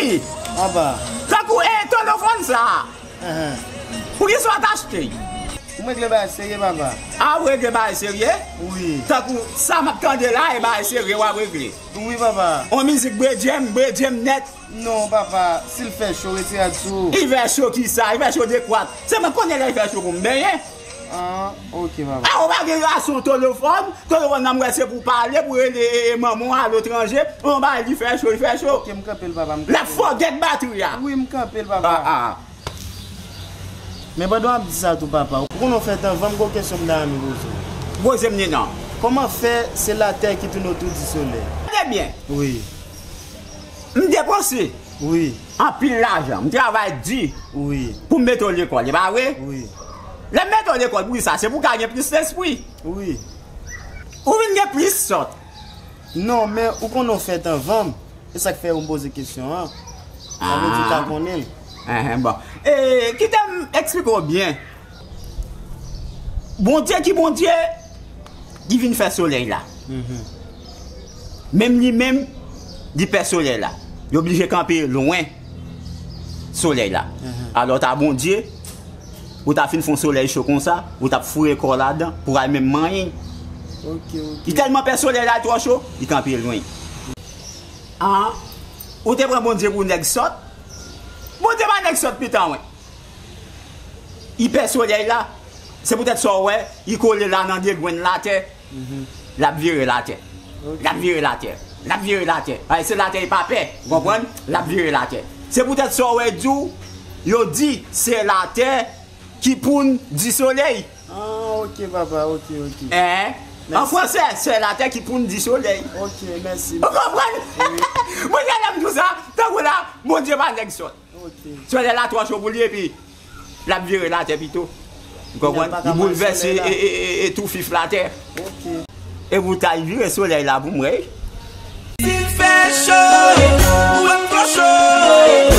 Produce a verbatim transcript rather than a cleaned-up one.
Wi. Anba. Tankou e tolofòn sa a. Enhen. Poukisa w t achte l? Pou m regle bagay serye, papa. A, ou regle bagay serye? Wi. Tankou sa m ap tande la, e bagay serye w ap regle? Wi, papa. On mizik bredjenm, bredjenm nèt. Non, papa, si l fè cho, retire rad sou ou. Li fè cho kisa? Li fè cho de kwa? Se mwen k konnen lè l fè cho pou m benyen. Ah, ok, papa. A, ou pa gen gason tolofòn? Tolofòn nan m wè se pou pale, pou rele e, e, manman w aletranje. On bagay li fè cho, li fè cho. Ok, m kanpe l, papa, m kanpe l. L ap fòget batri a. Wi, m kanpe l, papa. Ah, ah. Men pandan w ap di sa tou, papa, ou konnen w fè tan, van m gon kesyon m ta renmen poze w. Poze m, Nina. Kòman fè se latè ki tounen otou di solèy? Tande byen. Wi. M depanse. Wi. Anpil lajan. M travay di. Wi. Pou m mete w lekòl, e pa vre? Wi. Lè m mete w lekòl, poukisa? Se pou w ka gen plis lespri. Wi. Ou vin gen plis sòt. Non, men ou konnen w fè tan van m. E sa k fè ou m poze kesyon an. Sa vle di w ta konnen l. Enhen, bon. E, kite m eksplike w byen. Bondye ki Bondye, li vin fè solèy la. Mhm. Menm li menm, li pè solèy la. Li oblije kanpe lwen solèy la. Mhm. Alò, ta Bondye, ou ta fin fè yon solèy cho konsa, ou t ap foure kò w ladan pou w al menm manyen. Ok, ok. Li tèlman pè solèy la twò cho, li kanpe lwen. An, ou te pran Bondye pou nèg sòt? Bondye pa nèg sòt, pitit mwen. Li pè solèy la. Se poutèt sa w wè, li kole la nan de grenn latè. Mhm. L ap vire latè. Ok. L ap vire latè. L ap vire latè. Ay, se latè li pa pè. Ou konprann? L ap vire latè. Se poutèt sa w wè di w, yo di, se latè ki poun di solèy. Ah, ok, papa, ok, ok. Hein? An fransè, c'est la terre qui poun di solèy. Ok, mèsi. Ou konprann? Wi. Mwen, lè m di w sa, tankou la, Bondye pa nèg sòt. Ok. Solèy la twò cho pou li, epi l ap vire latè pito. Ou konprann? Li boulvèse e, e, e, e tou fif latè. Ok. E pou ta vire solèy la pou mwen. Si l fè cho, ou ap twò cho.